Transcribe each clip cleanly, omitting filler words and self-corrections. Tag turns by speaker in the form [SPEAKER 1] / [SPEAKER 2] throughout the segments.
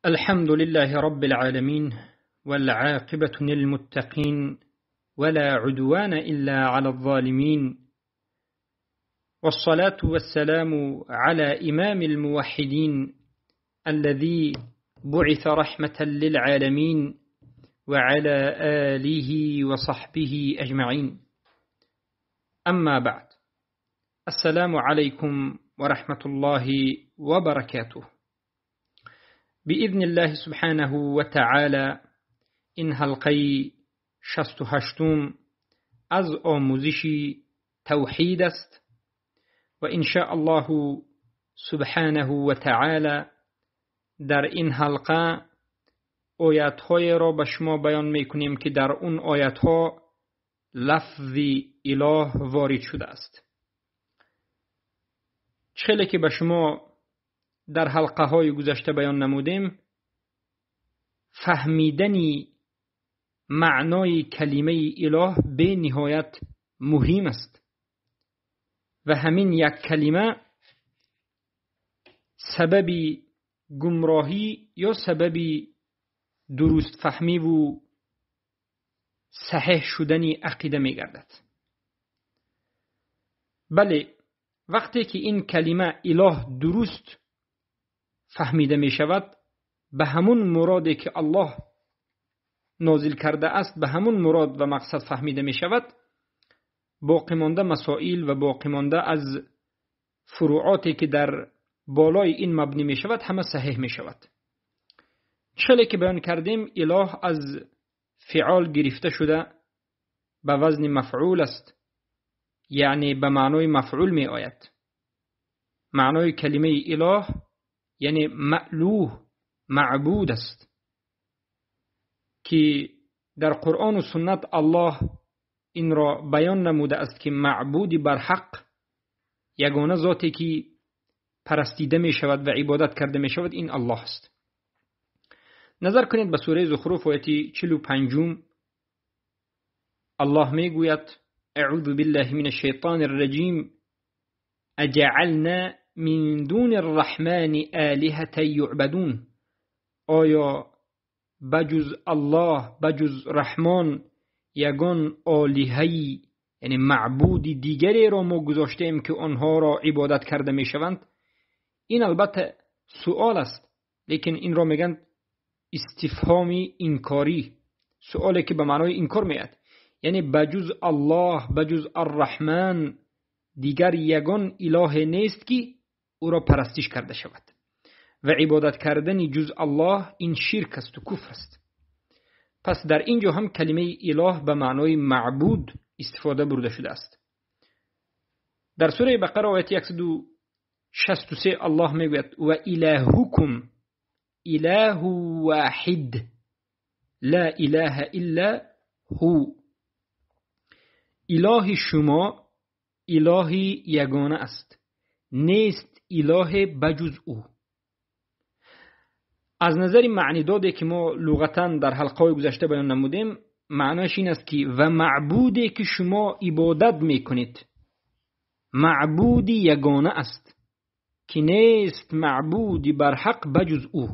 [SPEAKER 1] الحمد لله رب العالمين، والعاقبة للمتقين، ولا عدوان إلا على الظالمين، والصلاة والسلام على إمام الموحدين الذي بعث رحمة للعالمين، وعلى آله وصحبه أجمعين. أما بعد، السلام عليكم ورحمة الله وبركاته. بإذن الله سبحانه وتعالى این حلقه 68 از آموزش توحید است و إن شاء الله سبحانه وتعالى در این حلقه آیت های را به شما بیان میکنیم که در اون آیت ها لفظ اله وارد شده است. چه که به شما در حلقه های گذشته بیان نمودیم، فهمیدن معنای کلمه اله به نهایت مهم است و همین یک کلمه سبب گمراهی یا سبب درست فهمی و صحیح شدن عقیده میگردد. بله، وقتی که این کلمه اله درست فهمیده می شود، به همون مرادی که الله نازل کرده است، به همون مراد و مقصد فهمیده می شود، باقی مانده مسائل و باقی مانده از فروعاتی که در بالای این مبنی می شود همه صحیح می شود. چه که بیان کردیم، اله از فعال گرفته شده، به وزن مفعول است، یعنی به معنای مفعول می آید. معنای کلمه اله یعنی مألوه، معبود است که در قرآن و سنت الله این را بیان نموده است که معبودی بر حق، یگانه ذاتی که پرستیده می شود و عبادت کرده می شود، این الله است. نظر کنید به سوره زخرف آیت 45. الله می گوید: اعوذ بالله من الشیطان الرجیم، اجعلنا من دون الرحمن آلهة یعبدون. آیا بجز الله، بجز رحمان، یگان آلهه‌ای، یعنی معبود دیگری را ما گذاشتیم که آنها را عبادت کرده می شوند؟ این البته سوال است، لیکن این را میگن استفهام انکاری، سوالی که به معنای انکار میاد، یعنی بجز الله، بجز الرحمن دیگر یگان اله نیست که او را پرستش کرده شود و عبادت کردن جز الله این شرک است و کفر است. پس در اینجا هم کلمه اله به معنای معبود استفاده برده شده است. در سوره بقره آیت 163 الله میگوید: و الهکم اله واحد لا اله الا هو. اله شما اله یگانه است، نیست اله بجز او. از نظر معنی داده که ما لغتا در حلقه گذشته بیان نمودیم، معناش این است که و معبودی که شما عبادت میکنید معبودی یگانه است که نیست معبودی بر حق بجز او.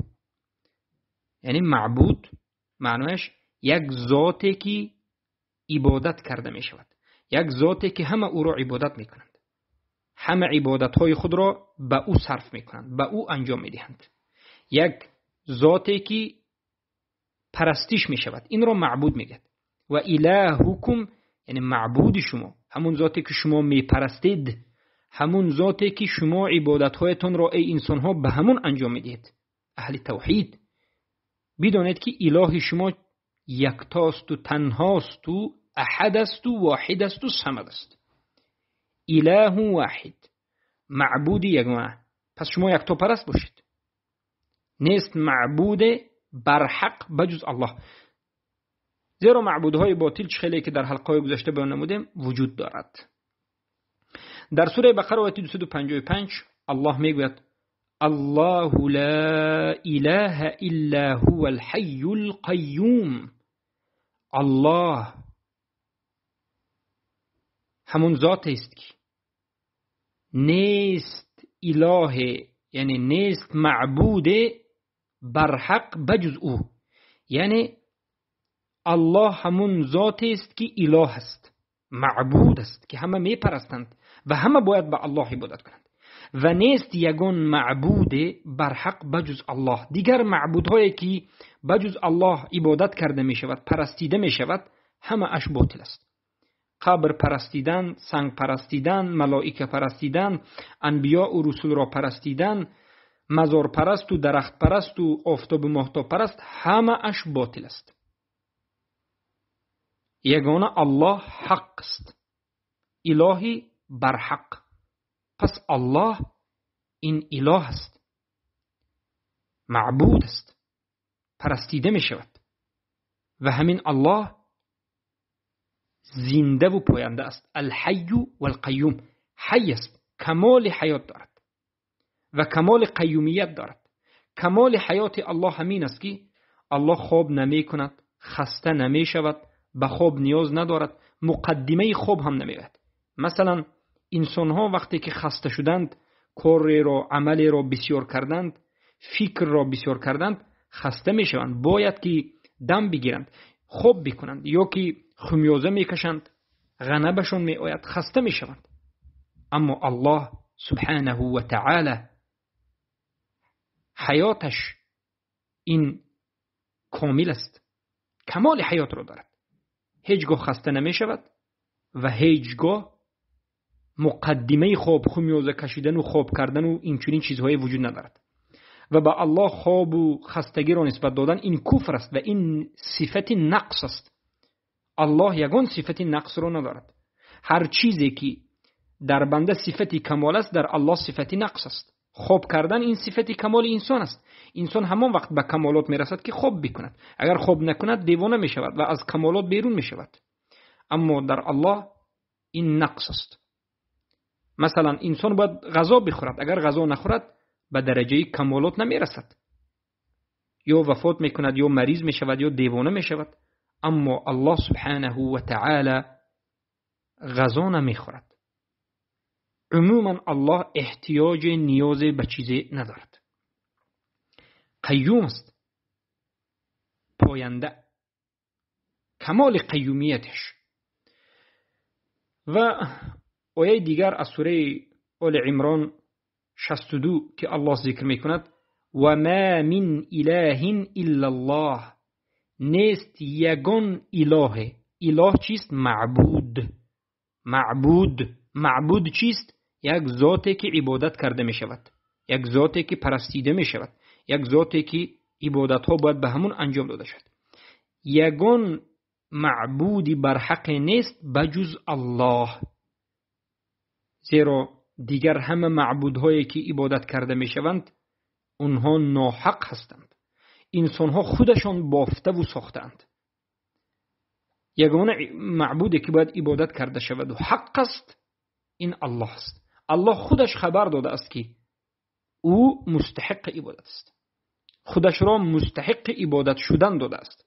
[SPEAKER 1] یعنی معبود معناش یک ذاتی که عبادت کرده می شود، یک ذاتی که همه او را عبادت می کنند، همه عبادت های خود را به او صرف می کنند، به او انجام می دهند، یک ذاتی که پرستش می شود، این را معبود می گوید. و الهکم یعنی معبود شما، همون ذاتی که شما می پرستید، همون ذاتی که شما عبادت هایتان را ای انسان ها به همون انجام می دهید. اهل توحید بدانید که اله شما یکتاست و تنهاست و احد است و واحد است و صمد است. اله واحد، معبود یگانه. پس شما یکتا پرست باشید، نیست معبود برحق بجز الله، زیرا معبودهای باطل چه که در حلقه گذشته بیان نمودیم وجود دارد. در سوره بقره آیه 255 الله میگوید: الله لا اله الا هو الحی القیوم. الله همون ذات است که نیست اله، یعنی نیست معبود барҳақ баҷуз ӯ. Яъне Аллоҳ ҳамун зотест ки илоҳ аст, маъбуд аст, ки ҳама мепарастанд ва ҳама бояд ба Аллоҳ ибодат кунанд ва нест ягон маъбуде барҳақ баҷуз Аллоҳ. Дигар маъбудҳое ки баҷуз Аллоҳ ибодат карда мешавад, парастида мешавад, ҳамааш ботил аст. Қабр парастидан, санг парастидан, малоика парастидан, анбиёу русулро парастидан, мазорпарасту дарахтпарасту офтобу моҳтобпараст, ҳамааш ботил аст. Ягона Аллоҳ ҳақ аст, илоҳи барҳақ. Пас Аллоҳ ин илоҳ аст, маъбуд аст, парастида мешавад ва ҳамин Аллоҳ зиндаву поянда аст. Алҳайю валқайюм. Ҳай аст, камоли ҳаёт дорад ва камоли қайюмият дорад. Камоли ҳаёти Аллоҳ ҳамин аст ки Аллоҳ хоб намекунад, хаста намешавад, ба хоб ниёз надорад, муқаддимаи хоб ҳам намеояд. Масалан, инсонҳо вақте ки хаста шуданд, кореро, амалеро бисёр карданд, фикрро бисёр карданд, хаста мешаванд, бояд ки дам бигиранд, хоб бикунанд ё ки хумёза мекашанд, ғанабашон меояд, хаста мешаванд. Аммо Аллоҳ субҳанаҳу ва таъала ҳаёташ ин комил аст, камоли ҳаётро дорад. Ҳеҷ гоҳ хаста намешавад ва ҳеҷ гоҳ муқаддимаи хоб, хумёза кашидану хоб кардану инчунин чизҳое вуҷуд надорад. Ва ба Аллоҳ хобу хастагиро нисбат додан ин куфр аст ва ин сифати нақс аст. Аллоҳ ягон сифати нақсро надорад. Ҳар чизе ки дар банда сифати камол аст, дар Аллоҳ сифати нақс аст. Хоб кардан ин сифати камоли инсон аст. Инсон ҳамон вақт ба камолот мерасад ки хоб бикунад. Агар хоб накунад, девона мешавад ва аз камолот берун мешавад. Аммо дар Аллоҳ ин нақс аст. Масалан, инсон бояд ғазо бихӯрад. Агар ғазо нахӯрад, ба дараҷаи камолот намерасад. Ё вафот мекунад, ё мариз мешавад, ё девона мешавад. Аммо Аллоҳ субҳанаҳу ва таъала ғазо намехӯрад. Умуман Аллоҳ эҳтиёҷе, ниёзе ба чизе надорад. Қайюм аст, поянда, камоли қайюмияташ. Ва ояи дигар аз сураи Оли Имрон 62 ки Аллоҳ зикр мекунад: ва ма мин илаҳин иллаллоҳ. Нест ягон илоҳе. Илоҳ чист? Маъбуд. Маъбуд. Маъбуд чист? Як зоте ки ибодат карда мешавад, як зоте ки парастида мешавад, як зоте ки ибодатҳо бояд ба ҳамун анҷом дода шавад. Ягон маъбуди барҳақе нест ба ҷуз Аллоҳ. Зеро дигар ҳама маъбудҳое ки ибодат карда мешаванд, онҳо ноҳақ ҳастанд. Инсонҳо худашон бофтаву сохтаанд. Ягона маъбуде ки бояд ибодат карда шаваду ҳақ аст, ин Аллоҳ аст. Аллоҳ худаш хабар додааст ки ӯ мустаҳиқи ибодат аст, худашро мустаҳиқи ибодат шудан додааст.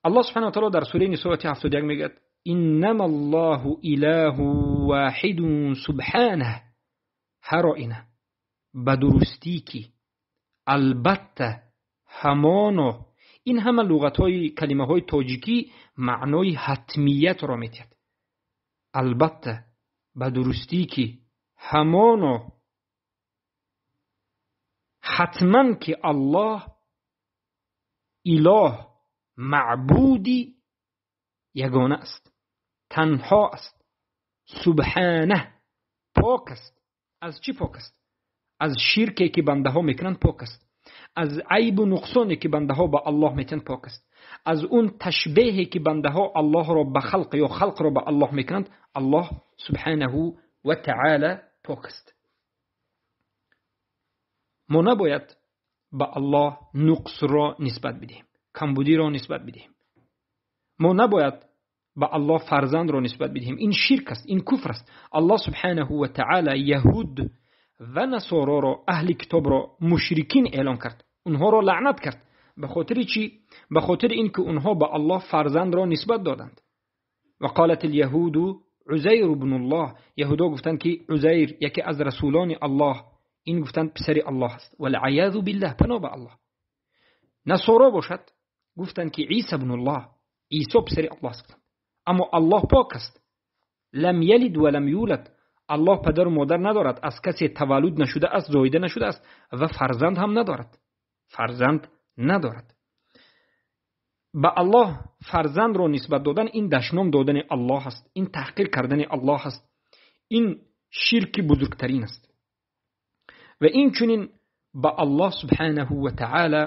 [SPEAKER 1] Аллоҳ субҳанаҳу ва таъала дар сураи Нисо ояти 71 мегӯяд: иннама Аллоҳу илоҳу воҳидун субҳанаҳ. Ҳар оина ба дурустӣ ки албатта ҳамоно. Ин ҳама луғатҳои калимаҳои тоҷикӣ маънои ҳатмиятро медиҳад. Албатта ба дурустӣ ки ҳамоно, ҳатман ки Аллоҳ илоҳ, маъбуди ягона аст, танҳо аст, субҳанаҳ, пок аст. Аз чӣ пок аст? Аз ширке ки бандаҳо мекунанд пок аст, аз айбу нуқсоне ки бандаҳо ба Аллоҳ метиҳанд пок аст, аз он ташбеҳе ки бандаҳо Аллоҳро ба халқ ё халқро ба Аллоҳ мекунанд, Аллоҳ субҳанаҳу ва таъала пок аст. Мо набояд ба Аллоҳ нуқсро нисбат бидиҳем, камбудиро нисбат бидиҳем. Мо набояд ба Аллоҳ фарзандро нисбат бидиҳем. Ин ширк аст, ин куфр аст. Аллоҳ субҳанаҳу ва таъала яҳуд ва насороро, аҳли китобро мушрикин эълон кард, онҳоро лаънат кард. Ба хотири чӣ? Ба хотири ин ки онҳо ба Аллоҳ фарзандро нисбат доданд. Ва қолат ал-яҳуду Узайр ибнуллоҳ. Яҳудо гуфтанд ки Узайр яке аз расулони Аллоҳ, ин гуфтанд писари Аллоҳ аст. Валъаязу биллаҳ, паноҳ ба Аллоҳ. Насоро бошад, гуфтанд ки Исо ибн Аллоҳ, Исо писари Аллоҳ аст. Аммо Аллоҳ пок аст. Лам ялид ва лам юлад. Аллоҳ падару модар надорад, аз касе таваллуд нашуда аст, зоида нашуда аст ва фарзанд ҳам надорад. Фарзанд надорад. Ба Аллоҳ фарзандро нисбат додан ин дашном додани Аллоҳ аст, ин таҳқир кардани Аллоҳ аст, ин ширки бузургтарин аст. Ва инчунин ба Аллоҳ субҳанаҳу ва таъала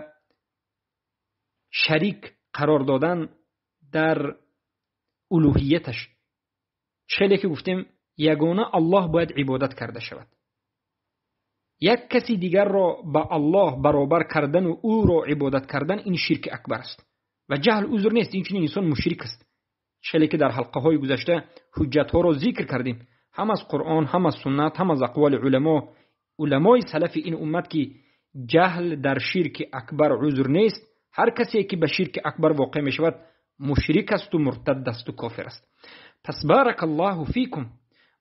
[SPEAKER 1] шарик қарор додан дар улуҳияташ. Хеле ки гуфтем, ягона Аллоҳ бояд ибодат карда шавад. Як каси дигарро ба Аллоҳ баробар кардану ӯро ибодат кардан ин ширки акбар аст. Ва ҷаҳл узр нест, инчунин инсон мушрик аст. Хеле ки дар ҳалқаҳои гузашта ҳуҷҷатҳоро зикр кардем, ҳам аз Қуръон, ҳам аз суннат, ҳам аз ақволи уламо, уламои салафи ин уммат, ки ҷаҳл дар ширки акбар узр нест. Ҳар касе ки ба ширки акбар воқеъ мешавад, мушрик асту, муртад асту, кофир аст. Пас баракаллоҳу фикум,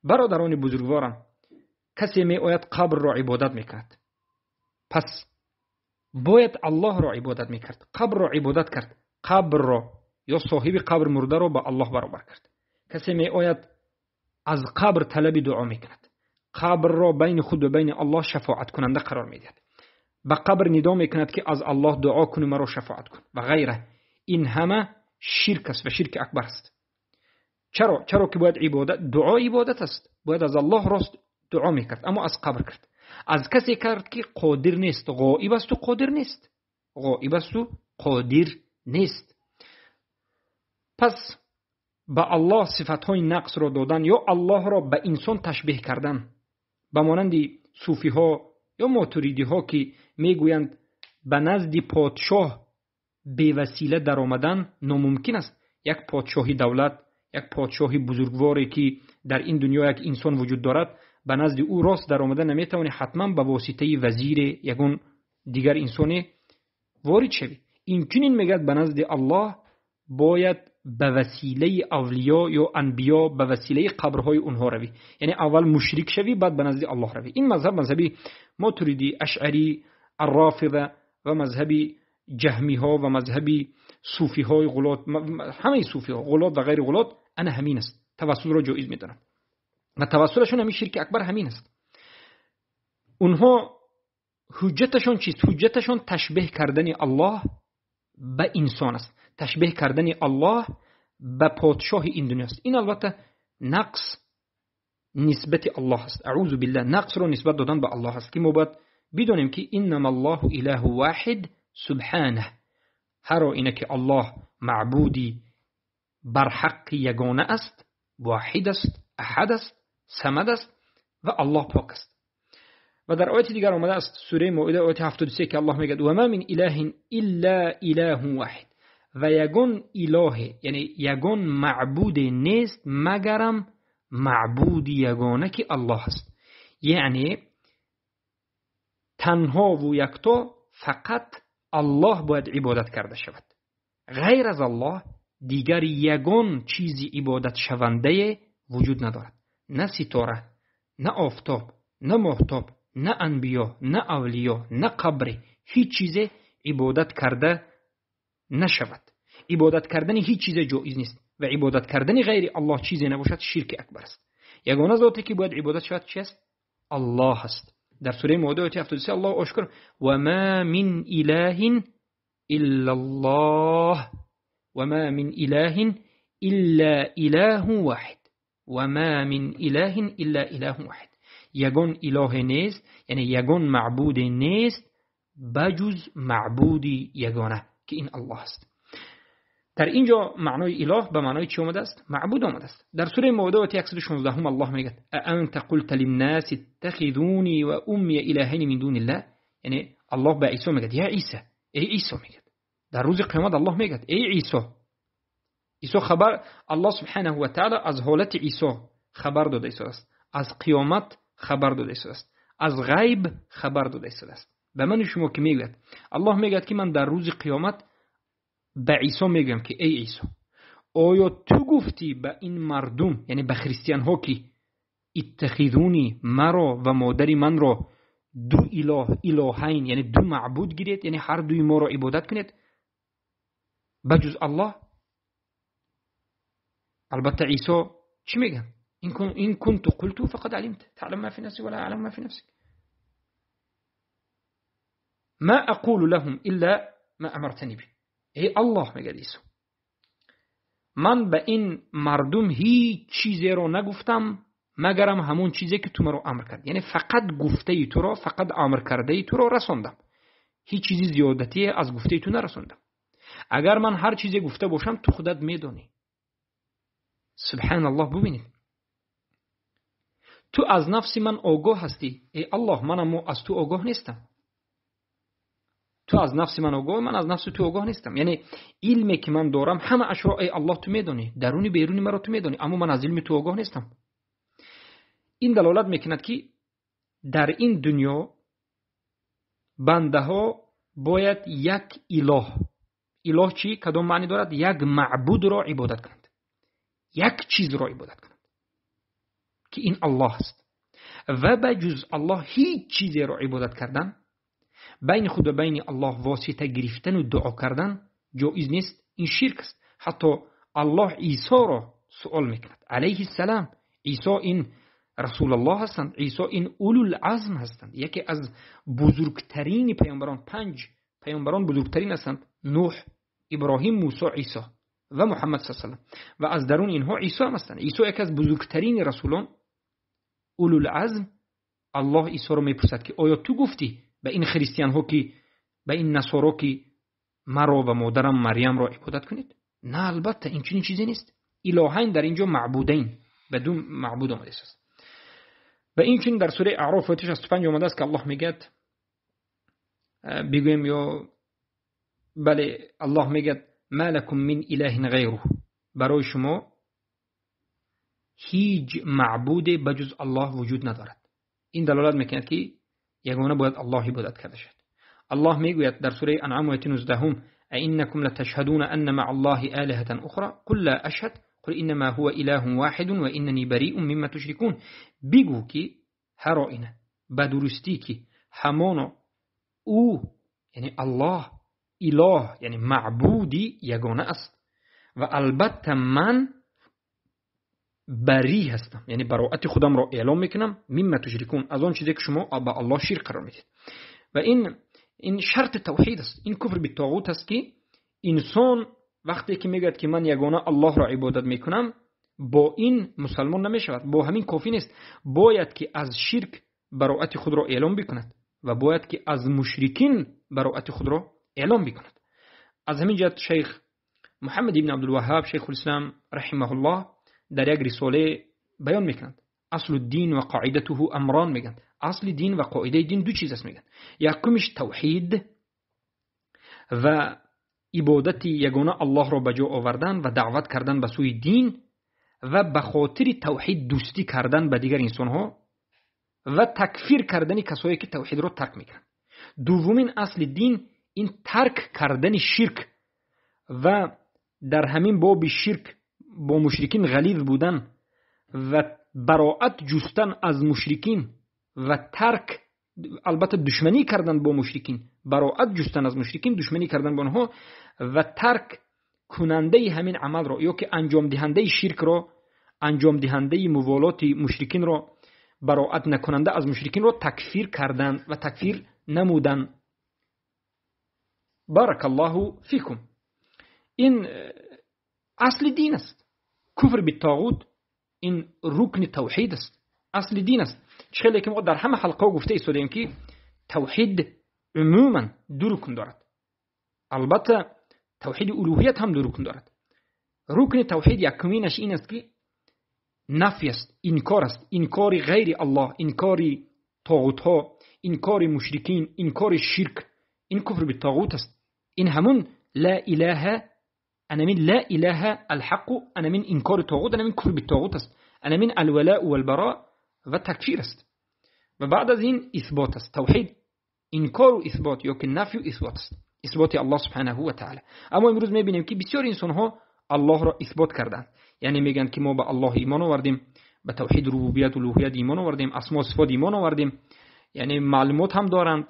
[SPEAKER 1] бародарони бузургворам, касе меояд қабрро ибодат мекунад, пас бояд Аллоҳро ибодат мекард. Қабрро ибодат кард, қабрро ё соҳиби қабр мурдаро ба Аллоҳ баробар кард. Касе меояд аз қабр талаби дуо мекунад, қабрро байни худ ва байни Аллоҳ шафоаткунанда қарор медиҳад, ба қабр нидо мекунад ки аз Аллоҳ дуо кун, маро шафоат кун ва ғайра. Ин ҳама ширк аст ва ширки акбар аст. Чаро? Чаро ки бояд ибодат, дуо ибодат аст, бояд аз Аллоҳ рост дуо мекард, аммо аз қабр кард, аз касе кард ки қодир нест, ғоиб асту қодир нест, ғоиб асту қодир нест. Пас ба Аллоҳ сифатҳои нақсро додан ё Аллоҳро ба инсон ташбеҳ кардан, ба монанди суфиҳо ё мотуридиҳо ки мегӯянд ба назди подшоҳ бевасила даромадан номумкин аст. Як подшоҳи давлат, як подшоҳи бузургворе ки дар ин дунё як инсон вуҷуд дорад, ба назди ӯ рост даромада наметавонӣ, ҳатман ба воситаи вазире, ягон дигар инсоне ворид шавӣ. Инчунин мегӯяд ба назди Аллоҳ бояд ба василаи авлиё ё анбиё, ба василаи қабрҳои онҳо равӣ. Яъне аввал мушрик шавӣ, баъд ба назди Аллоҳ равӣ. Ин мазҳаб мазҳаби мотуридӣ, ашъарӣ, аррофиза ва мазҳаби ҷаҳмиҳо ва мазҳаби суфиҳои ғулот, ҳамаи суфиҳо, ғулот ва ғайри ғулот, ана ҳамин аст. Тавассулро ҷоиз медонанд ва тавассулашон ҳамин ширки акбар ҳамин аст. Онҳо ҳуҷҷаташон чист? Ҳуҷҷаташон ташбеҳ кардани Аллоҳ ба инсон аст, ташбеҳ кардани Аллоҳ ба подшоҳи ин дунё аст. Ин албатта нақс нисбати Аллоҳ аст. Аъузу биллаҳ, нақсро нисбат додан ба Аллоҳ аст, ки мо бояд бидонем ки иннама Аллоҳу илаҳу воҳид субҳанаҳ, ҳар оина ки Аллоҳ маъбуди барҳаққи ягона аст, воҳид аст, аҳад аст, самад аст ва Аллоҳ пок аст. Ва дар ояти дигар омада аст, сураи Моида ояти 73, ки Аллоҳ мегӯяд: ва ма мин илаҳин илла илаҳун воҳид, ва ягон илоҳе, яъне ягон маъбуде нест магарам маъбуди ягона ки Аллоҳ аст. Яъне танҳову якто фақат Аллоҳ бояд ибодат карда шавад. Ғайр аз Аллоҳ дигар ягон чизи ибодатшавандае вуҷуд надорад. На ситора, на офтоб, на моҳтоб, на анбиё, на авлиё, на қабре, ҳеҷ чизе ибодат карда нашавад. Ибодат кардани ҳеҷ чизе ҷоиз нест ва ибодат кардани ғайри Аллоҳ чизе набошад ширки акбар аст. Ягона зоте ки бояд ибодат шавад чи аст? Аллоҳ аст. Дар сураи Моида ояти 73 Аллоҳ ошкор: ва ма мин илаҳин илла Аллоҳ, ва ма мин илаҳин илла илаҳун воҳид, ва ма мин илаҳин илла илаҳун воҳид. Ягон илоҳе нест, яъне ягон маъбуде нест баҷуз маъбуди ягона ки ин Аллоҳ аст. Дар инҷо маънои илоҳ ба маънои чӣ омадааст? Маъбуд омадааст. Дар сураи Моида ояти 116 Аллоҳ мегӯяд: аанта қулта линнаси иттахизуни ва уммия илаҳайни мин дуниллаҳ. Яъне Аллоҳ ба Исо мегӯяд: я Исо, эй Исо мегӯяд. Дар рӯзи қиёмат Аллоҳ мегӯяд: эй Исо. Исо хабар, Аллоҳ субҳанаҳу ва таъала аз ҳолати Исо хабар дода истодааст, аз қиёмат хабар дода истодааст, аз ғайб хабар дода истодааст. Ба ману шумо ки мегӯяд? Аллоҳ мегӯяд ки ман дар рӯзи қиёмат ба Исо мегӯям ки эй Исо, оё ту гуфтӣ ба ин мардум, яъне ба христианҳо, ки иттахизуни, маро ва модари манро ду илоҳ, илоҳайн, яъне ду маъбуд гиред, яъне ҳар дуи моро ибодат кунед ба ҷуз Аллоҳ? Албатта Исо чӣ мегӯяд? إن كنت قلت فقد علمت تعلم ما في نفسي ولا أعلم ما في نفسك ما أقول لهم إلا ما أمرتني به. ای الله میگه عیسی، من به این مردم هیچ چیزی رو نگفتم مگرم همون چیزی که تو مرا امر کرد، یعنی فقط گفته تو را، فقط امر کرده تو را رساندم، هیچ چیزی زیادتی از گفته تو نرساندم. اگر من هر چیزی گفته باشم تو خودت میدونی. سبحان الله. ببینید تو از نفس من آگاه هستی ای الله، من از تو آگاه نیستم. تو از نفس من آگاه، من از نفس تو آگاه نیستم. یعنی علمی که من دارم همه اش را ای الله تو میدونی، درونی بیرونی مرا تو میدونی، اما من از علم تو آگاه نیستم. این دلالت میکند که در این دنیا بنده ها باید یک اله، اله چی؟ کدام معنی دارد؟ یک معبود را عبادت کنند، یک چیز را عبادت کنند که این الله است، و به جز الله هیچ چیزی را عبادت کردن، بین خود و بین الله واسطه گرفتن و دعا کردن جایز نیست. این شرک است. حتی الله عیسی را سوال میکند علیه السلام. عیسی این رسول الله هستند، عیسی این اولو العزم هستند، یکی از بزرگترین پیامبران، 5 پیامبران بزرگترین هستند: نوح، ابراهیم، موسی، عیسی و محمد صلی الله علیه و سلم. و از درون اینها عیسی هم هستند. عیسی یکی از بزرگترین رسولان، اولو العزم. الله عیسی را میپرسد که آیا تو گفتی به این خریستیان ها که به این نصارا که مرا و مادرم مریم را عبادت کنید؟ نه، البته این چنین چیزی نیست. الهین در اینجا معبودین، به دو معبود آمده است. و این چنین در سوره اعراف آیه 65 آمده است که الله میگه، بگویم یا بله، الله میگه ما لکم من اله غیره، برای شما هیچ معبود بجز الله وجود ندارد. این دلالت میکند که یگانه باید الله عبادت کرده شد. الله میگوید در سوره انعام آیه 19 ائنکم لتشهدون ان مع الله آلهة اخرى قل لا اشهد قل انما هو اله واحد و اننی بریء مما تشركون. بگو که هر آینه به درستی که همانا او، یعنی الله، اله یعنی معبودی یگانه است و البته من بری هستم، یعنی براءت خودم را اعلام میکنم، مما تشرکون، از آن چیزی که شما با الله شرک قرار میدید. و این شرط توحید است، این کفر به طاغوت است که انسان وقتی که میگوید که من یگانه الله را عبادت میکنم، با این مسلمان نمیشود، با همین کافی نیست. باید که از شرک براءت خود را اعلام بکند و باید که از مشرکین براءت خود را اعلام بکند. از همین جهت شیخ محمد ابن عبدالوهاب شیخ الاسلام رحمه الله در یک رساله بیان میکنند اصل الدین و قاعدته امران. میگن اصل دین و قاعده دین دو چیز است. میگن یکمش توحید و عبادت یگانه الله را به جا آوردن و دعوت کردن به سوی دین و به خاطر توحید دوستی کردن به دیگر انسان ها و تکفیر کردن کسایی که توحید را ترک میکنند. دومین اصل دین این ترک کردن شرک و در همین باب شرک با مشرکین غلیظ بودن و براءت جستن از مشرکین و ترک، البته دشمنی کردن با مشرکین، براءت جستن از مشرکین، دشمنی کردن با آنها و ترک کننده همین عمل را یا که انجام دهنده شرک را، انجام دهنده موالات مشرکین را، براءت نکننده از مشرکین را تکفیر کردن و تکفیر نمودن. بارک الله فیکم. این اصل دین است. کفر بالطاغوت این رکن توحید است، اصل دین است. چه که ما در همه حلقه گفته ایستادیم که توحید عموما دو رکن دارد. البته توحید الوهیت هم دو رکن دارد. رکن توحید یکمینش این است که نفی است، انکار است، انکار غیر الله، انکار طاغوت ها، انکار مشرکین، انکار شرک، این کفر بالطاغوت است. این همون لا اله، انا من لا اله الحق، انا من انکار طاغوت، انا من کفر بالطاغوت است، انا من الولاء والبراء و تکفیر است. و بعد از این اثبات است. توحید انکار و اثبات یا که نفی و اثبات است، اثبات الله سبحانه و تعالی. اما امروز میبینیم که بسیار انسان ها الله را اثبات کردند، یعنی میگن که ما به الله ایمان آوردیم، به توحید ربوبیت و الوهیت ایمان آوردیم، اسما و صفات ایمان آوردیم، یعنی معلومات هم دارند،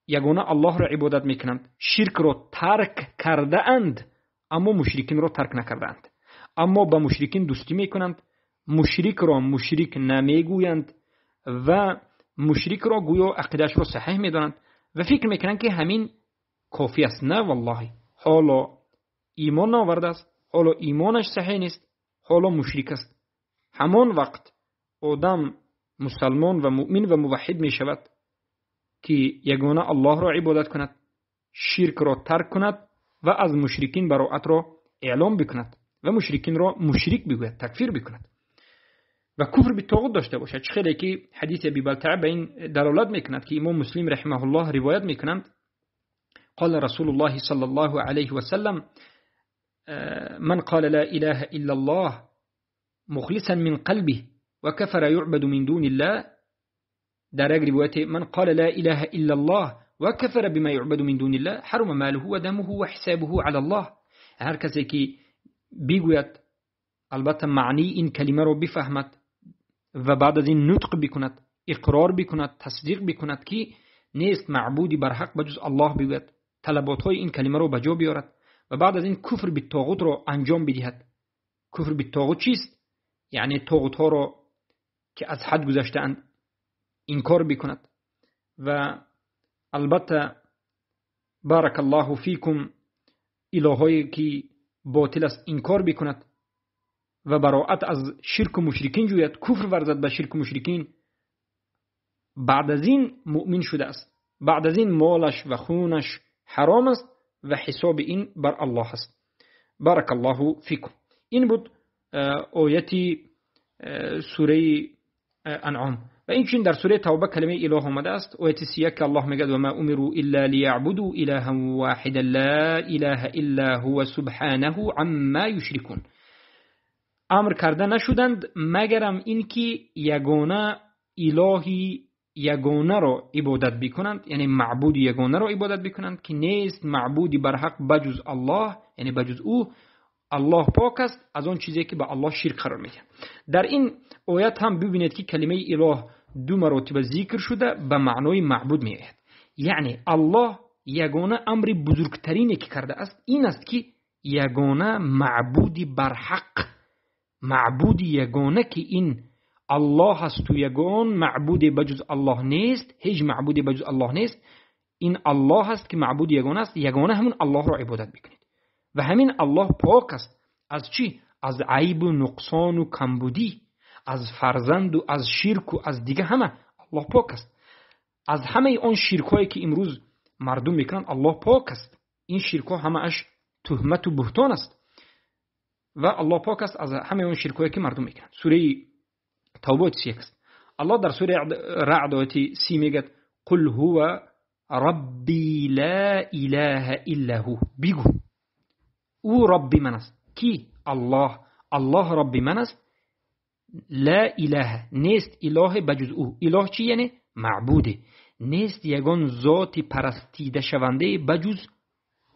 [SPEAKER 1] یگانه الله را عبادت میکنند، شرک را ترک کرده اند اما مشرکین را ترک نکرده اند، اما با مشرکین دوستی میکنند، مشرک را مشرک نمیگویند و مشرک را گویا عقیده‌اش را صحیح میدانند و فکر میکنند که همین کافی است. نه والله، حالا ایمان نآورده است، حالا ایمانش صحیح نیست، حالا مشرک است. همان وقت آدم مسلمان و مؤمن و موحد می شود که یگانه الله را عبادت کند، شرک را ترک کند و از مشرکین براءت را اعلام بکند و مشرکین را مشرک بگوید، تکفیر بکند و کفر به طاغوت داشته باشد. چه خیلی که حدیث ابی بلتعه به این دلالت میکند که امام مسلم رحمه الله روایت میکنند، قال رسول الله صلى الله عليه وسلم من قال لا إله إلا الله مخلصا من قلبه وكفر يعبد من دون الله. در رواية من قال لا إله إلا الله وكفر بما يعبد من دون الله حرم ماله ودمه وحسابه على الله. هر کسی که بگوید، البته معنی این کلمه رو بفهمد و بعد از این نطق بکند، اقرار بکند، تصدیق بکند که نیست معبودی بر حق بجز الله بگوید، طلبات های این کلمه رو به جا بیارد و بعد از این کفر به طاغوت رو انجام بدهد. کفر به طاغوت چیست؟ یعنی طاغوت ها رو که از حد گذشته‌اند انکار بکند. و البته بارک الله فیکم الهایی که باطل است انکار بکند و براءت از شرک و مشرکین جوید، کفر ورزد به شرک و مشرکین، بعد از این مؤمن شده است، بعد از این مالش و خونش حرام است و حساب این بر الله است. بارک الله فیکم. این بود آیتی سوره انعام. و این چون در سوره توبه کلمه اله آمده است، آیت 31 که الله میگه و ما امروا الا لیعبدوا الها واحدا لا اله الا هو سبحانه عما یشرکون. امر کرده نشدند مگرم اینکه یگانه الهی یگانه را عبادت بکنند، یعنی معبود یگانه را عبادت بکنند که نیست معبودی بر حق بجز الله، یعنی بجز او. الله پاک است از آن چیزی که به الله شرک قرار میده. در این آیت هم ببینید که کلمه اله دو مراتب ذکر شده به معنای معبود میآید. یعنی الله یگانه امر بزرگترینی که کرده است این است که یگانه معبودی بر حق، معبود یگانه که این الله است و یگان معبود بجز الله نیست، هیچ معبودی بجز الله نیست، این الله است که معبود یگانه است، یگانه همون الله را عبادت بکنید. و همین الله پاک است از چی؟ از عیب و نقصان و کمبودی، از فرزند و از شرک و از دیگه همه الله پاک است. از همه آن شرک هایی که امروز مردم میکنن الله پاک است. این شرک ها همه اش تهمت و بهتان است و الله پاک است از همه اون شرک هایی که مردم میکنن. سوره توبه 31 است. الله در سوره رعد آیه 30 میگه قل هو ربی لا اله الا هو. بگو او ربی من است. کی؟ الله. الله ربی من است. لا اله نیست اله بجز او. اله چی؟ یعنی معبوده. نیست یگان ذات پرستیده شونده بجز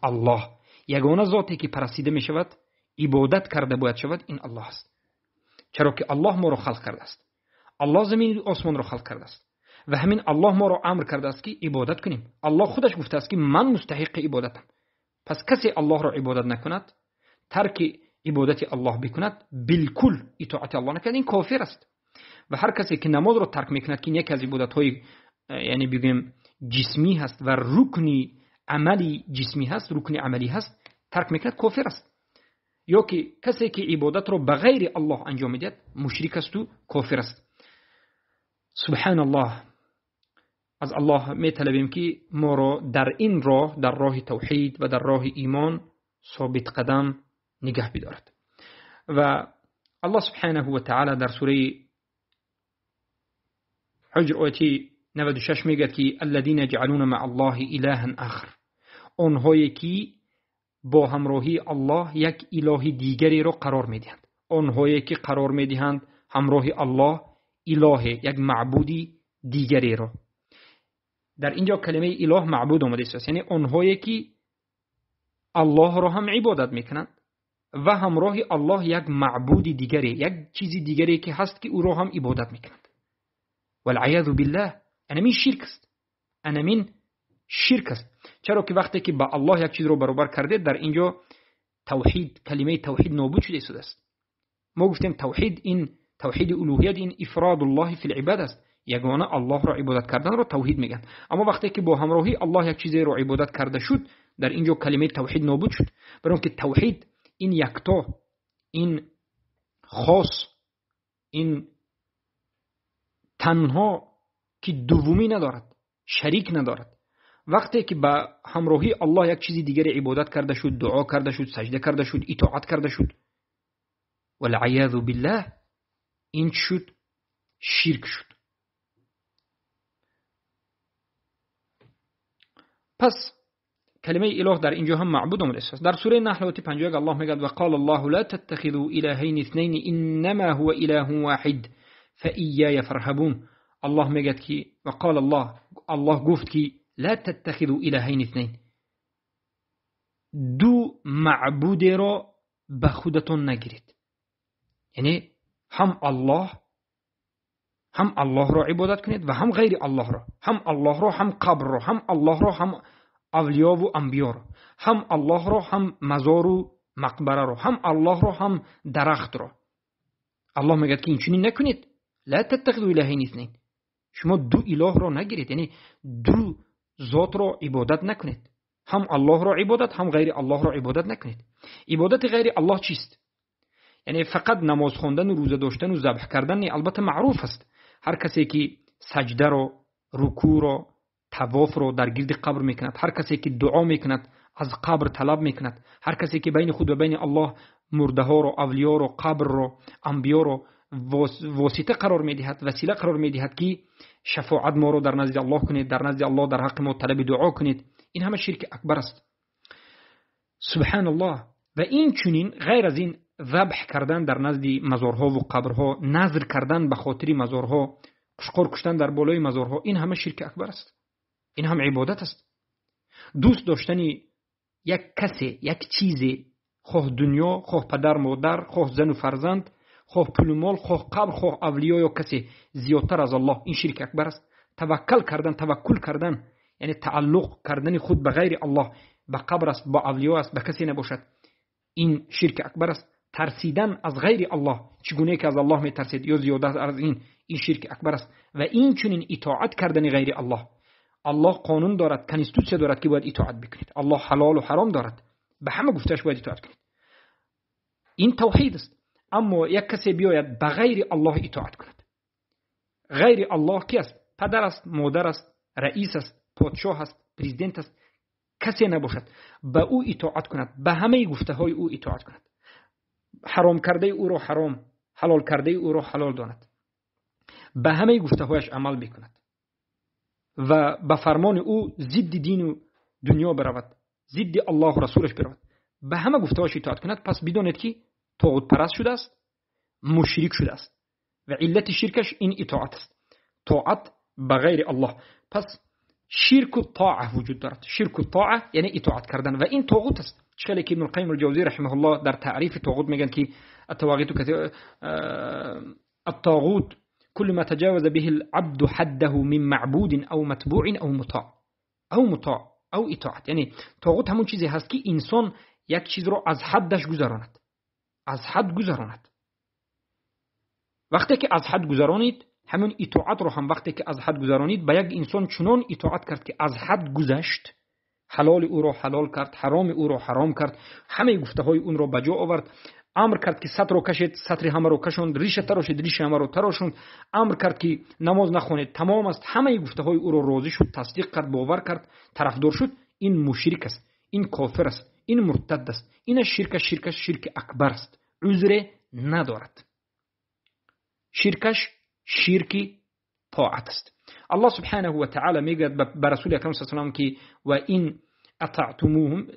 [SPEAKER 1] الله. یگانه ذاتی که پرستیده می شود، عبادت کرده باید شود، این الله است. چرا که الله ما رو خلق کرده است. الله زمین و آسمان رو خلق کرده است و همین الله ما رو امر کرده است که عبادت کنیم. الله خودش گفته است که من مستحق عبادتم. پس کسی الله را عبادت نکند، ترک عبادت الله بکند، بالکل اطاعت الله نکند، این کافر است. و هر کسی که نماز را ترک میکند که یکی از عبادت های یعنی بگیم جسمی هست و رکن عملی جسمی هست، رکن عملی هست، ترک میکند، کافر است. یا که کسی که عبادت را به غیر الله انجام میدهد مشرک است و کافر است. سبحان الله. از الله میطلبیم که ما را در این راه، در راه توحید و در راه ایمان ثابت قدم نگه بدارد. و الله سبحانه و تعالی در سوره حجر آیه 96 میگه که الذین یجعلون مع الله الها آخر، آنهایی که با همراهی الله یک اله دیگری را قرار میدهند، آنهایی که قرار میدهند همراه الله اله، یک معبودی دیگری را. در اینجا کلمه اله معبود آمده است، یعنی آنهایی که الله را هم عبادت میکنند و همراه الله یک معبود دیگری، یک چیز دیگری که هست که او را هم عبادت میکنند. والعیاذ بالله، Анамин ширк аст. Анамин ширк аст. Чаро ки вақте ки ба Аллоҳ як чизро баробар кардед, дар инҷо тавҳид, калимаи тавҳид нобуд шуда истодааст. Мо гуфтем тавҳид ин тавҳиди улуҳият, ин ифродуллоҳи фил ибод аст. Ягона Аллоҳро ибодат карданро тавҳид мегӯянд. Аммо вақте ки бо ҳамроҳии Аллоҳ як чизеро ибодат карда шуд, дар инҷо калимаи тавҳид нобуд шуд. Барои он ки тавҳид ин якто, ин хос, ин танҳо ки дуввумӣ надорад, шарик надорад. Вақте ки ба ҳамроҳии Аллоҳ як чизи дигаре ибодат карда шуд, дуо карда шуд, саҷда карда шуд, итоат карда шуд, валъиязу биллаҳ, ин чӣ шуд? Ширк шуд. Пас калимаи илоҳ дар инҷо ҳам маъбуд омадааст. Дар сураи Наҳл ояти 51 Аллоҳ мегӯяд: ва қол Аллоҳу ла таттахизу илаҳайни иснайни иннама ҳува илаҳун воҳид фаияя фарҳабун. Аллоҳ мегӯяд ки ва қол Аллоҳ, Аллоҳ гуфт ки ла таттахизу илаҳайни иснайн, ду маъбудеро ба худатон нагиред. Яъне ҳам Аллоҳ, ҳам Аллоҳро ибодат кунед ва ҳам ғайри Аллоҳро, ҳам Аллоҳро, ҳам қабрро, ҳам Аллоҳро, ҳам авлиёву анбиёро, ҳам Аллоҳро, ҳам мазору мақбараро, ҳам Аллоҳро, ҳам дарахтро. Аллоҳ мегӯяд ки инчунин накунед. ла таттахизу илаҳайни иснайн, шумо ду илоҳро нагиред, яъне ду зотро ибодат накунед. Ҳам Аллоҳро ибодат, ҳам ғайри Аллоҳро ибодат накунед. Ибодати ғайри Аллоҳ чист? Яъне фақат намоз хондану рӯза доштану забҳ кардан не, албатта маъруф аст. Ҳар касе ки саҷдаро, рукӯъро, тавофро дар гирди қабр мекунад, ҳар касе ки дуо мекунад, аз қабр талаб мекунад, ҳар касе ки байни худ ва байни Аллоҳ мурдаҳоро, авлиёро, қабрро, анбиёро восита қарор медиҳад, васила қарор медиҳад ки шафоат моро дар назди Аллоҳ кунед, дар назди Аллоҳ дар ҳаққи мо талаби дуо кунед, ин ҳама ширки акбар аст. Субҳаналлоҳ. Ва ин чунин ғайр аз ин забҳ кардан дар назди мазорҳо ва қабрҳо, назр кардан ба хотири мазорҳо, қушқор куштан дар болои мазорҳо, ин ҳама ширки акбар аст. Ин ҳам ибодат аст. Дӯст доштани як касе, як чизе, хоҳ дунё, хоҳ падар, модар, хоҳ зану фарзанд, хоҳ пулу мол, хоҳ қабр, хоҳ авлиё ё касе зиёдтар аз Аллоҳ, ин ширки акбар аст. Таваккал кардан, таваккул кардан, яъне тааллуқ кардани худ ба ғайри Аллоҳ, ба қабр аст, ба авлиё аст, ба касе набошад, ин ширки акбар аст. Тарсидан аз ғайри Аллоҳ, чӣ гуна ки аз Аллоҳ метарсед ё зиёда аз ин, ин ширки акбар аст. Ва ин чунин итоат кардани ғайри Аллоҳ. Аллоҳ қонун дорад, конститутсия дорад ки бояд итоат бикунед. Аллоҳ ҳалолу ҳаром дорад, ба ҳама гуфтааш бояд итоат кунед. Ин тавҳид аст. Аммо як касе биёяд ба ғайри Аллоҳ итоат кунад. Ғайри Аллоҳ ки аст? Падар аст, модар аст, раис аст, подшоҳ аст, президент аст, касе набошад, ба ӯ итоат кунад, ба ҳамаи гуфтаҳои ӯ итоат кунад, ҳаром кардаи ӯро ҳаром, ҳалол кардаи ӯро ҳалол донад, ба ҳамаи гуфтаҳояш амал бикунад ва ба фармони ӯ зидди дину дунё биравад, зидди Аллоҳу расулаш биравад, ба ҳама гуфтаҳояш итоат кунад, пас бидонед ки тоғутпараст шудааст, мушрик шудааст ва иллати ширкаш ин итоат аст, тоат ба ғайри Аллоҳ. Пас ширку тоа вуҷуд дорад. Ширку тоа яъне итоат кардан ва ин тоғут аст. Чӣ ки Ибн Қайим ал-Ҷавзӣ раҳимаҳуллоҳ дар таърифи тоғут мегӯянд ки الطاغوت كل ما تجاوز به العبد حده من معبود أو متبوع أو مطاع أو مطاع أو اطاعت. یعنی طاغوت همون چیزی هست که انسان یک چیز رو از حدش گذراند، از حد گذراند. وقتی که از حد گذرانید، همون اطاعت رو هم وقتی که از حد گذرانید، با یک انسان چنان اطاعت کرد که از حد گذشت، حلال او رو حلال کرد، حرام او رو حرام کرد، همه گفته های اون رو به جا آورد، امر کرد که سطر رو کشید، سطر همه رو کشوند، ریشه تراشید، ریشه همه رو تراشوند، امر کرد که نماز نخونید، تمام است، همه گفته های او رو راضی شد، تصدیق کرد، باور کرد، طرفدار شد. این مشرک است، این کافر است، این مرتد است، این شرک، شرک، شرک اکبر است، عذر ندارد. شرکش شرک طاعت است. الله سبحانه و تعالی میگوید به رسول اکرم صلی الله علیه و سلم که و این اطعتموهم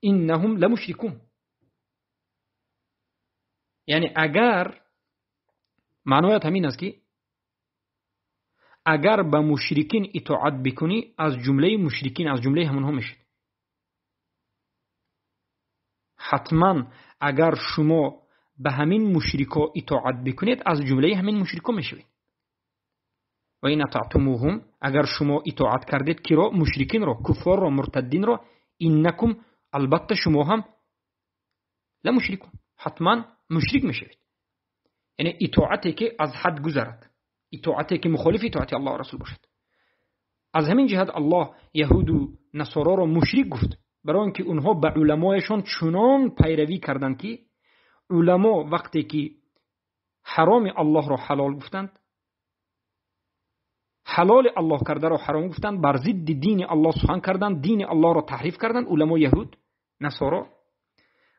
[SPEAKER 1] انهم لمشركون. یعنی اگر معنایت همین است که اگر به مشرکین اطاعت بکنی، از جمله مشرکین، از جمله همونها میشید. حتما اگر شما به همین مشرکا اطاعت بکنید، از جمله همین مشرکا میشوید. و این اطعتموهم، اگر شما اطاعت کردید کی را؟ مشرکین را، کفار را، مرتدین را، انکم، البته شما هم لمشرکون، حتما مشرک میشوید. یعنی اطاعتی که از حد گذرد، اطاعتی که مخالف اطاعت الله و رسول باشد. از همین جهت الله یهود و نصارا را مشرک گفت، برای اینکه اونها به علمایشان چنان پیروی کردند که علما وقتی که حرام الله را حلال گفتند، حلال الله کرده را حرام گفتند، بر ضد دین الله سخن کردند، دین الله را تحریف کردند. علما یهود نصارا،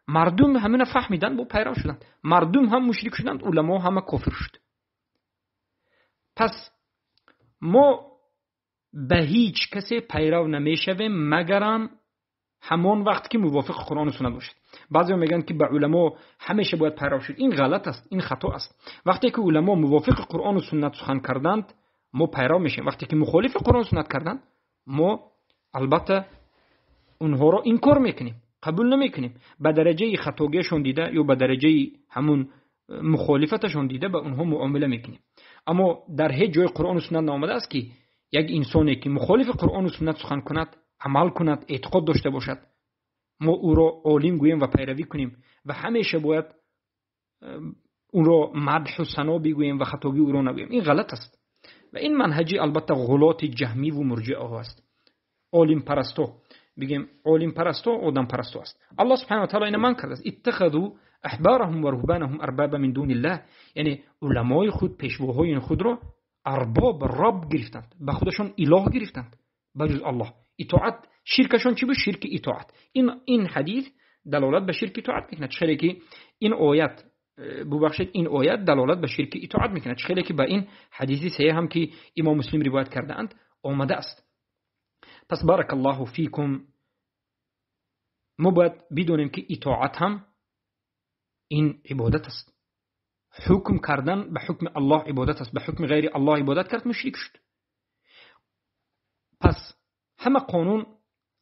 [SPEAKER 1] مردم همین فهمیدند، با پیرو شدند، مردم هم مشرک شدند، علما همه کافر شد. پس ما به هیچ کسی پیرو نمیشویم مگرم همان وقت که موافق قرآن و سنت باشد. بعضی میگن که به علما همیشه باید پیرو شد. این غلط است، این خطا است. وقتی که علما موافق قرآن و سنت سخن کردند ما پیرو میشیم، وقتی که مخالف قرآن و سنت کردند ما البته اونها را انکار میکنیم، قبول نمیکنیم. به درجه خطاگیشون دیده یا به درجه همون مخالفتشون دیده به اونها معامله میکنیم. اما در هیچ جای قرآن و سنت نامده است که یک انسانی که مخالف قرآن و سنت سخن کند، عمل کند، اعتقاد داشته باشد، ما او را عالم گوییم و پیروی کنیم و همیشه باید اون را مدح و ثنا بگوییم و خطاگی او را نگوییم. این غلط است و این منهجی البته غلات جهمی و مرجئه ها است. عالم پرستو بگیم، عالم پرستو آدم پرستو است. الله سبحانه و تعالی اینو من کرده است، اتخذوا احبارهم و رهبانهم اربابا من دون الله، یعنی علمای خود، پیشواهای خود را ارباب، رب گرفتند، به خودشون اله گرفتند بجز الله. اطاعت شرکشون چی بود؟ شرک اطاعت. این حدیث دلالت به شرک اطاعت میکنه. چه که این آیت، ببخشید، این آیت دلالت به شرک اطاعت میکنه. چه که با این حدیث صحیح هم که امام مسلم روایت کرده اند آمده است. پس بارک الله فیکم، ما باید بدونیم که اطاعت هم این عبادت است. حکم کردن به حکم الله عبادت است، به حکم غیر الله عبادت کرد مشرک شد. پس همه قانون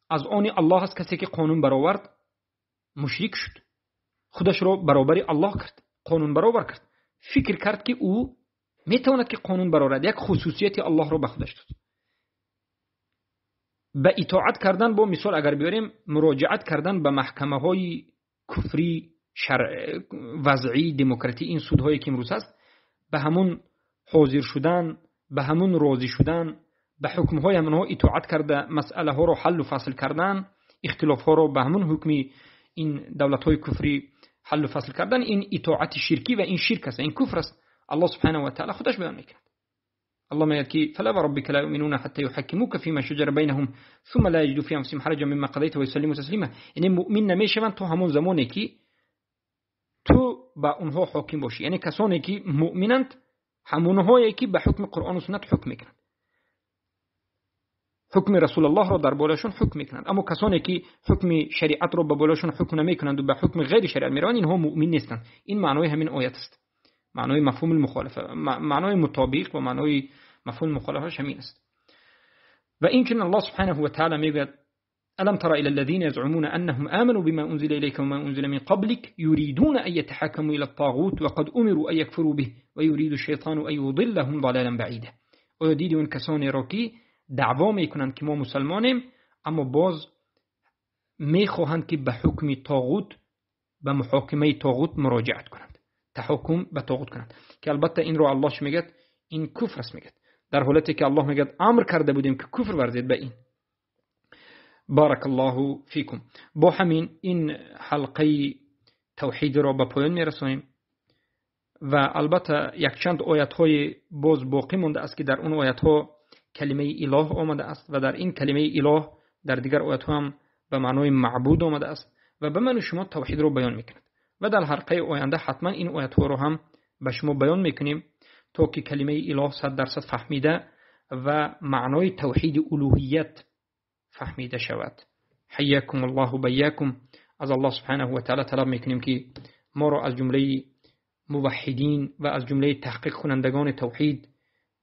[SPEAKER 1] از آن الله است. کسی که قانون برآورد مشرک شد، خودش را برابر الله کرد، قانون برابر کرد، فکر کرد که او میتواند که قانون برآورد، یک خصوصیت الله را به خودش داد. به اطاعت کردن، با مثال اگر بیاریم، مراجعت کردن به محکمه های کفری، شرع، وضعی، دموکراتی، این سودهایی که امروز هست، به همون حاضر شدن، به همون راضی شدن، به حکمهای همونها اطاعت کرده، مسئله ها رو حل و فصل کردن، اختلاف ها رو به همون حکمی این دولت های کفری حل و فصل کردن، این اطاعت شرکی و این شرک است، این کفر است. الله سبحانه و تعالی خودش بیان میکند. الله میگه که فلا وربك لا يؤمنون حتى يحكموك فيما شجر بينهم ثم لا يجدوا في انفسهم حرجا مما قضيت ويسلموا تسليما. یعنی مؤمن نمیشوند تا همون زمانی که تو با اونها حاکم باشی. یعنی کسانی که مؤمنند همونهایی که به حکم قرآن و سنت حکم میکنند، حکم رسول الله را در بالاشون حکم میکنند. اما کسانی که حکم شریعت را به بالاشون حکم نمیکنند و به حکم غیر شریعت میروند، اینها مؤمن نیستند. این معنای همین آیت است، معنای مفهوم المخالفه، معنای مطابق و معنای مفهوم المخالفه همین است. و اینکه الله سبحانه و تعالی میگوید ألم تر إلى الذين يزعمون أنهم آمنوا بما أنزل إليك وما أنزل من قبلك يريدون أن يتحاكموا إلى الطاغوت وقد أمروا أن يكفروا به ويريد الشيطان أن يضلهم ضلالا بعيدا. آیا دیدی اون کسانی را که دعوا میکنند که ما مسلمانیم، اما باز میخواهند که به حکم طاغوت، به محاکمه طاغوت مراجعت کنند، تحاکم به طاغوت کنند، که البته این رو الله میگه این کفر است، میگه در حالتی که الله میگه امر کرده بودیم که کفر ورزید به این. بارک الله فیکم. با همین این حلقه توحید را به پایان میرسانیم و البته یک چند آیت های باز باقی مانده است که در اون آیت ها کلمه اله آمده است و در این کلمه اله در دیگر آیت ها هم به معنای معبود آمده است و به من و شما توحید را بیان میکند و در حلقه آینده حتما این آیت ها را هم به شما بیان میکنیم تا که کلمه اله 100% فهمیده و معنای توحید الوهیت فهمیده شود. حیاکم الله و بیاکم. از الله سبحانه و تعالی طلب میکنیم که ما را از جمله موحدین و از جمله تحقیق کنندگان توحید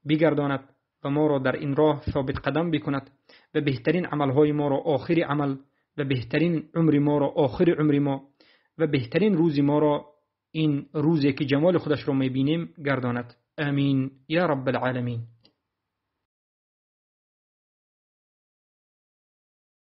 [SPEAKER 1] بگرداند و ما را در این راه ثابت قدم بکند و بهترین عملهای ما را آخر عمل و بهترین عمر ما را آخر عمر ما و بهترین روز ما را این روزی که جمال خودش را میبینیم گرداند. آمین یا رب العالمین.